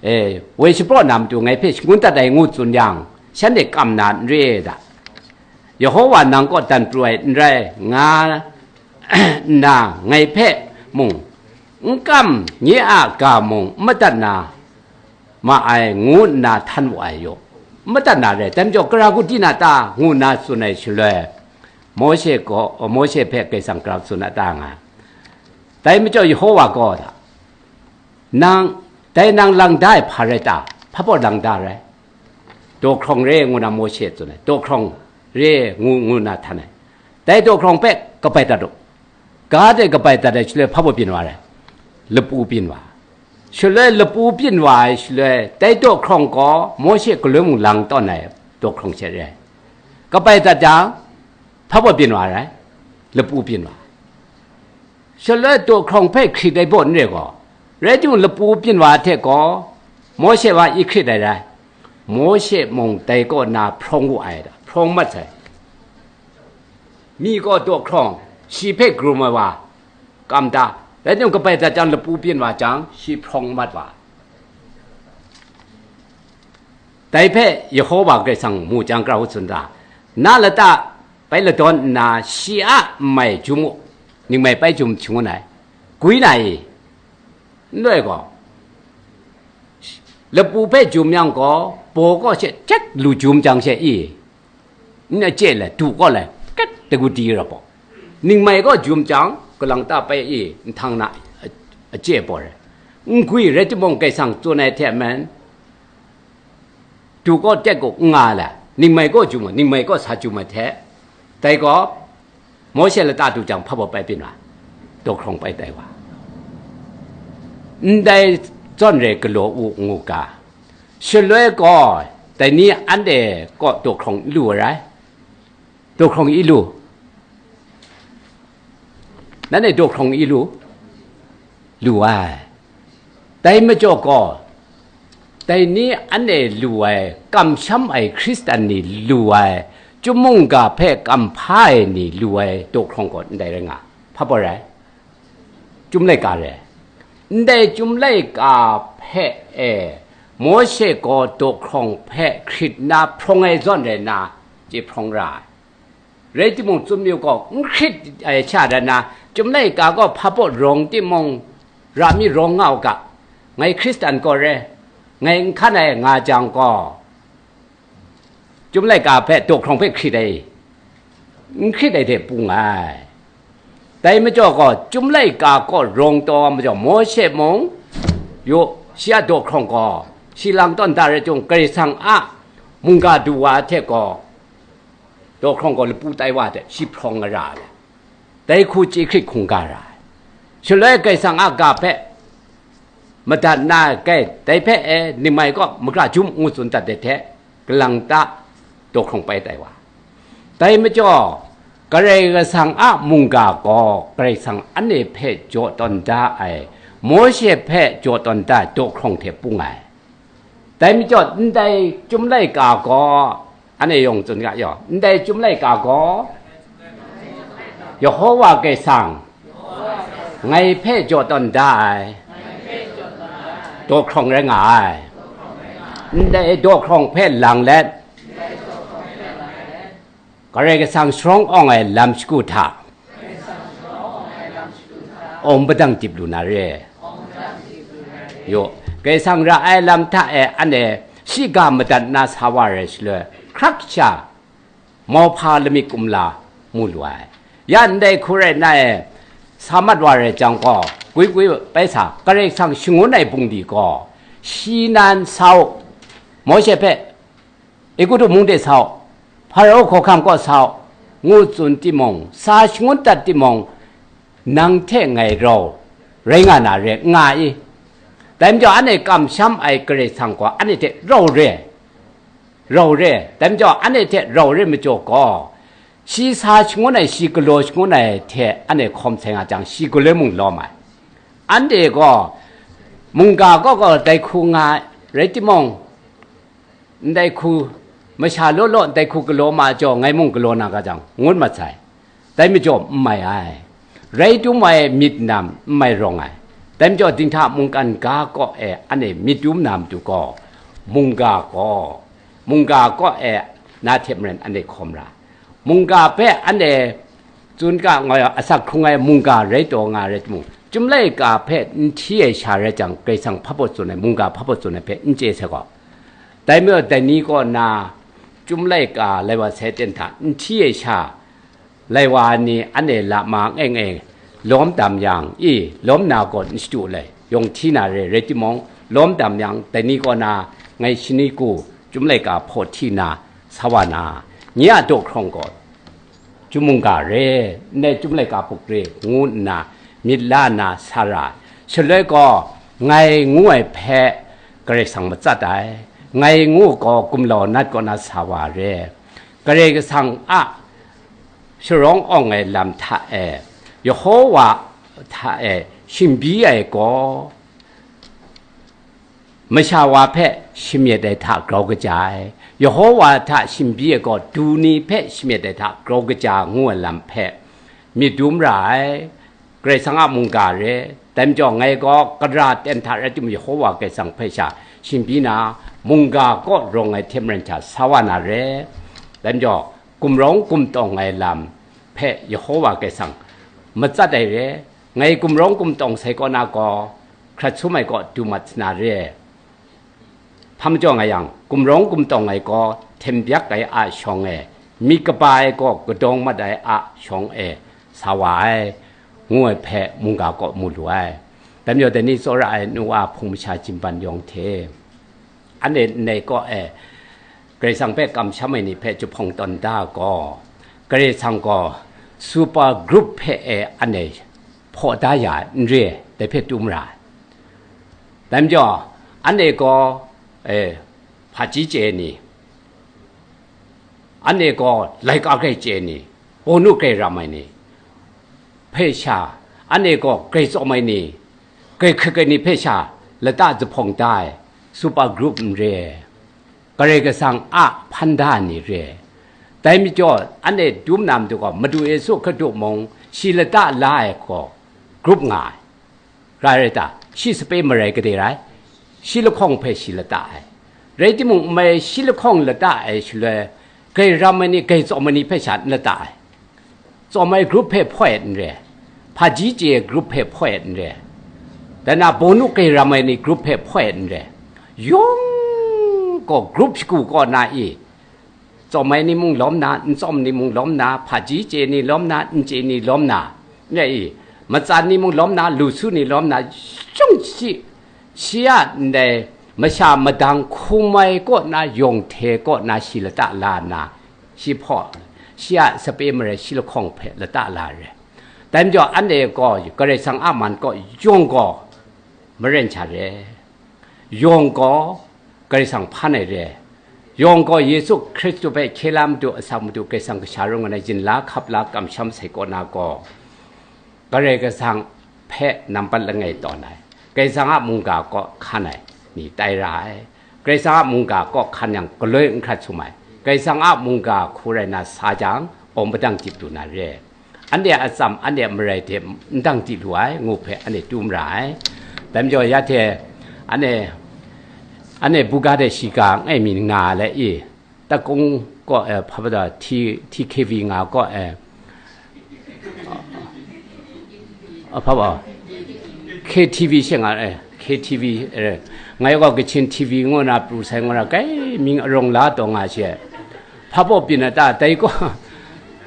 eh, woi shapraw na matu ngai hpe shangun dat ai ngu tsun yang, shanhte kam na n re ai da. Yehova nang kaw dan pru ai n rai, nga nna ngai hpe mung n kam, nye a ga mung n madat na ma ai, ngu nna htan wu ai yaw, n madat na rai, dai majaw, gara gu di na ta, ngu nna tsun ai shaloi, Mawshe gaw, Mawshe hpe Karai Kasang gara tsun a ta nga. Dai majaw Yehova gaw, nang, dai nang lang da ai hpa rai ta? Hpa baw lang da rai? Daw hkrawng re ngu na Mawshe tsun ai, daw hkrawng re ngu, ngu na htan ai. Dai daw hkrawng hpe kabai dat u. Ga de kabai dat ai shaloi hpa baw byin wa rai? Lapu byin wa. Shaloi lapu byin wa ai shaloi, dai daw hkrawng gaw Mawshe galoi mung lang tawn ai daw hkrawng she re ai. Kabai dat jang, hpa baw byin wa rai? Lapu byin wa. Shaloi daw hkrawng hpe hkrit ai baw n re gaw, rai timung, lapu byin wa hte gaw, Mawshe wa i hkrit ai rai. Mawshe mung dai kaw na hprawng wu ai, hprawng mat sai. Mi gaw daw hkrawng, shi hpe grum ai wa, kam da, rai timung, kabai dat jang, lapu byin wa jang, shi hprawng mat wa. Dai hpe Yehova Karai Kasang mu jang, gara wu tsun da, na lata bai ladawn nna, shi a nmai jum u, ningmai bai jum shangun ai, gwi na i? N loi gaw, lapu hpe jum yang gaw, baw kaw she chyet lu jum jang she i? N achye le, du kaw le, ket dagu di ra baw. Ningmai kaw jum jang, galang ta bai i, nhtang na a-, achye baw re. N gwi rai timung, Karai Kasang tsun ai hte maren, du kaw tet gaw n nga ai le, ningmai kaw jum ai, ningmai kaw sa jum ai hte, dai gaw, Mawshe lata du jang, hpa baw bai byin wa? Daw hkrawng bai tai wa. Ndai zawn re galaw u, ngu ga. Shaloi gaw, dai ni anhte kaw daw hkrawng n lu ai rai? Daw hkrawng i lu? Nanhte daw hkrawng i lu? Lu ai. Dai majaw gaw, dai ni anhte lu ai, kamsham ai Hkristan ni lu ai, chyum mungga hpe kamhpa ai ni lu ai daw hkrawng gaw ndai rai nga. Hpa baw rai? Chyum laika re. Ndai chyum laika hpe e, Mawshe gaw daw hkrawng hpe hkrit nna hprawng ai zawn rai nna, chye hprawng ra ai. Rai timung, tsun mayu gaw, n hkrit ai sha dan na, chyum laika gaw hpa baw rawng timung, ra mi rawng nga u ga, ngai Hkristan gaw re, ngai n hkan ai nga jang gaw, chyum laika hpe daw hkrawng hpe hkrit ai, n hkrit ai hte pung ai. Dai majaw gaw, chyum laika kaw rawng taw ai majaw, Mawshe mung, yaw, shi a daw hkrawng gaw, shi lang tawn da rai jung, Karai Kasang a mungga du wa hte gaw, daw hkrawng gaw lapu tai wa hte shi hprawng ai ra ai. Dai hku chye hkrit hkungga ra ai. Shaloi Karai Kasang a ga hpe madat na ai, dai hpe e, ningmai kaw magra jum ngu tsun dat ai hte, galang ta, daw hkrawng bai tai wa. Dai majaw, Karai Kasang a mungga gaw Karai Kasang anhte hpe jaw tawn da ai, Mawshe hpe jaw tawn da ai daw hkrawng hte pung ai. Dai majaw, ndai chyum laika gaw, anhte yawng tsun ga yaw, ndai chyum laika gaw, Yehova Karai Kasang ngai hpe jaw tawn da ai daw hkrawng rai nga ai. Ndai daw hkrawng hpe lang let, Karai Kasang sharawng awng ai lam shagu hta, awng padang dip lu na re. Yaw, Karai Kasang ra ai lam hta e, anhte shiga madat na sa wa rai shaloi, hkrak sha mauhpa lamik kumla mu lu ai. Ya ndai hku rai nna e, sa mat wa rai jang gaw, gwi gwi bai sa, Karai Kasang shangun ai bungli gaw, shi nan sa u, Mawshe hpe, Egutu mung de sa u, Hparaw hkawhkam kaw sa u, ngu tsun timung, sa shangun dat timung, nang hte ngai rau rai nga na re, nga i? Dai majaw, anhte kamsham ai Karai Kasang gaw anhte hte rau re, rau re. Dai majaw, anhte hte rau re majaw gaw, shi sa shangun ai, shi galaw shangun ai hte anhte hkawm sai nga jang, shi galoi mung lawm ai. Anhte gaw mungga kaw gaw dai hku nga ai, rai timung, ndai hku, masha law law ndai hku galaw ma jaw, ngai mung galaw na ga jang, ngut mat sai. Dai majaw n mai ai. Rai dum ai myit nam n mai rawng ai. Dai majaw, dinghta mungkan ga kaw e anhte myit dum na matu gaw, mungga gaw, mungga kaw e na hte maren anhte hkawm ra. Mungga hpe anhte tsun ga nga ai asak hkrung ai mungga rai taw nga ai rai timung, Chyum laika hpe n hti ai sha rai jang, Karai Kasang hpa baw tsun ai, mungga hpa baw tsun ai hpe n chye sai gaw. Dai majaw, dai ni kaw na, Chyum laika lai wa sai ten hta n hti ai sha, lai wa ni anhte lama ngai ngai lawm tam yang, i, lawm na gaw n shadu ai, yawng hti na re, rai timung, lawm tam yang, dai ni kaw na, ngai shani ku, Chyum laika hpaw hti na, sa wa na, nye a daw hkrawng gaw, Chyum mungga re, ndai Chyum laika hpuk re, ngu nna myit la nna sa ra ai. Shaloi gaw, ngai ngu ai hpe Karai Kasang matsat ai, ngai ngu gaw gumlau nat kaw na sa wa re. Karai Kasang a sharawng awng ai lam hta e, Yehova hta e shingbi ai gaw, masha wa hpe shamyet ai hta grau kaja ai, Yehova hta shingbi ai gaw, du ni hpe shamyet ai hta grau kaja ngu ai lam hpe myit dum ra ai. Karai Kasang a mungga re, dai majaw ngai gaw gara ten hta rai timung, Yehova Karai Kasang hpe sha shingbi na, mungga kaw rawng ai hte maren hta sa wa na re. Dai majaw, gumrawng gumtawng ai lam hpe Yehova Karai Kasang matsat ai re. Ngai gumrawng gumtawng sai kaw na gaw, hkrat sum ai kaw du mat sa na re. Hpa majaw nga yang, gumrawng gumtawng ai gaw htem byak ai a shawng e, myit kaba ai gaw kadawng mat ai a shawng e sa wa ai, ngu ai hpe mungga kaw mu lu ai. Dai majaw, dai ni tsawra ai nu a hpung masha jimban yawng hte, anhte ndai kaw e Karai Kasang hpe kamsham ai ni hpe jahpawng tawn da gaw, Karai Kasang gaw super group hpe e anhte hpaw da ya ai n re ai, dai hpe tu mara ai. Dai majaw, anhte gaw, e, hpaji chye ai ni, anhte gaw laika grai chye ai ni, bawnu grai ram ai ni hpe sha, anhte gaw grai tsawm ai ni, grai hkrit ai ni hpe sha lata jahpawng da ai super group n re ai. Karai Kasang a hpan da ai ni re ai. Dai majaw, anhte dum na matu gaw, Madu Yesu Hkristu mung shi lata la ai gaw, group nga ai. Rai rai ta? Shi sape marai gade rai? Shi lahkawng hpe shi lata ai. Rai timung, n mai shi lahkawng lata ai shaloi, grai ram ai ni, grai tsawm ai ni hpe sha n lata ai. Tsawm ai group hpe hpoi n re, hpaji chye ai group hpe hpoi n re, dai na bawnu grai ram ai ni group hpe hpoi n re, yawng gaw group shagu kaw na i, tsawm ai ni mung lawm na, n tsawm ni mung lawm na, hpaji chye ni lawm na, n chye ni lawm na, nye i, matsan ni mung lawm na, lu su ni lawm na, shawng shi, shi a ndai masha madang hkum ai kaw na, yawng hte kaw na shi lata la nna, shi hpaw, shi a sape marai shi lahkawng hpe lata la re. Dai majaw, anhte gaw Karai Kasang a man kaw yawng gaw maren sha re, yawng gaw Karai Kasang hpan ai re, yawng gaw Yesu Hkristu hpe hkye la matu, asak matu, Karai Kasang kasha rung ai yin la hkap la kamsham sai kaw na gaw, Karai Kasang hpe nampat langai tawn ai, Karai Kasang a mungga kaw hkan ai ni tai ra ai. Karai Kasang a mungga kaw hkan yang galoi n hkrat sum ai. Karai Kasang a mungga hku rai na sa jang, awng padang chyip lu na re. Anhte a atsam, anhte a marai hte n dang di lu ai, ngu hpe anhte tu mara ai. Dai majaw, ya hte anhte, anhte buga de shiga ngai mi nga let i, Takung kaw e, hpa ba da, T, T K V nga kaw e, a, hpa ba, K T V she nga e, K T V, e, ngai gaw Kachin T V ngu na pru sai ngu na, kai mying arawng la taw nga she, hpa baw byin a ta, dai kaw,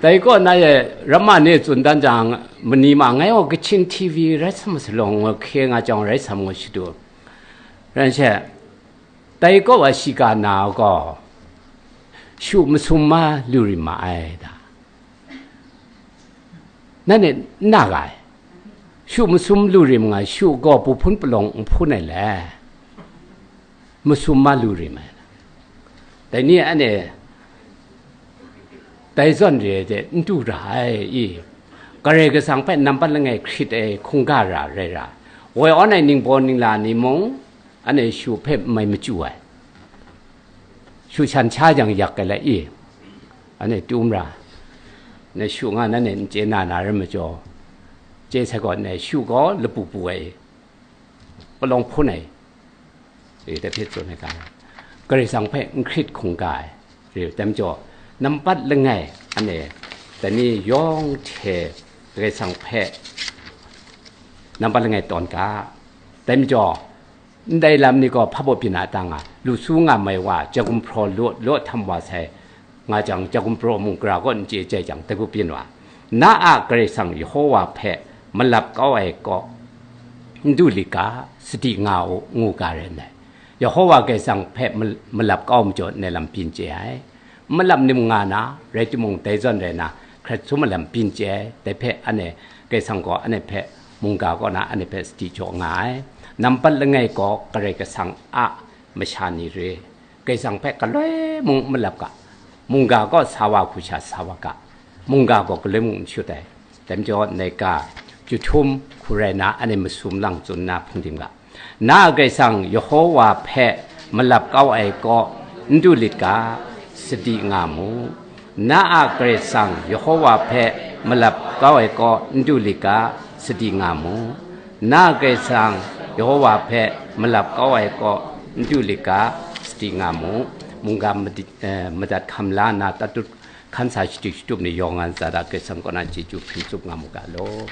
dai kaw na e, ramma ni tsun dan jang, mani ma, ngai gaw Kachin T V rai sam sa law, ngu hkye nga jang rai sam ngu shadu. Ran she, dai kaw wa shiga na gaw, shu masum ma lu rim ma ai da. Nanhte n na ga ai. Shu masum lu rim nga, shu gaw bu hpun palawng n hpun ai le, masum ma lu rim ai. Dai ni anhte dai zawn re ai hte n du ra ai i, Karai Kasang hpe nampat langai hkrit ai hkungga ra rai ra, woi awn ai ningbaw ningla ni mung, anhte shu hpe n mai machyu ai, shu shan sha jang yak ai lai i, anhte tu mara, na shu nga nanhte n chye na na rai majaw, chye sai gaw, na shu gaw lapu pu ai, palawng hpun ai, e, dai hpe tsun ai ga, Karai Kasang hpe n hkrit hkungga ai, re, dai majaw, nampat langai, anhte dai ni yawng hte Karai Kasang hpe nampat langai tawn ga. Dai majaw, ndai lam ni gaw hpa baw byin a ta nga, lu su nga mai wa, jagumhpraw law law htam wa sai nga jang, jagumhpraw mung gara kaw n chye ai jang, dai gaw byin wa. Na a Karai Kasang Yehowa hpe malap kau ai kaw, n du lit ga, sadi nga u, ngu ga rai nna, Yehowa Karai Kasang hpe mal-, malap kau majaw, ndai lam byin chye ai. Malap ni mung nga na, rai timung, dai zawn rai na, hkrat sum ai lam byin chye ai, dai hpe anhte Karai Kasang gaw anhte hpe mungga kaw na, anhte hpe sadi jaw nga ai. Nampat langai gaw Karai Kasang a masha ni re. Karai Kasang hpe galoi mung n malap ga, mungga kaw sa wa hku sha sa wa ga, mungga gaw galoi mung n shut ai. Dai majaw, ndai ga, chyuhtum hku rai na, anhte masum lang tsun nna hpung dim ga. Na a Karai Kasang Yehowa hpe malap kau ai kaw, n du lit ga, sadi nga mu. Na a Karai Kasang Yehowa hpe malap kau ai kaw, n du lit ga, sadi nga mu. Na a Karai Kasang Yehowa hpe malap kau ai kaw, n du lit ga, sadi nga mu. Mungga madi-, eh, madat hkam la nna, tatut hkan sa shatup shatup ni yawng nga ntsa da, Karai Kasang kaw na chyeju hpring tsup nga mu ga law.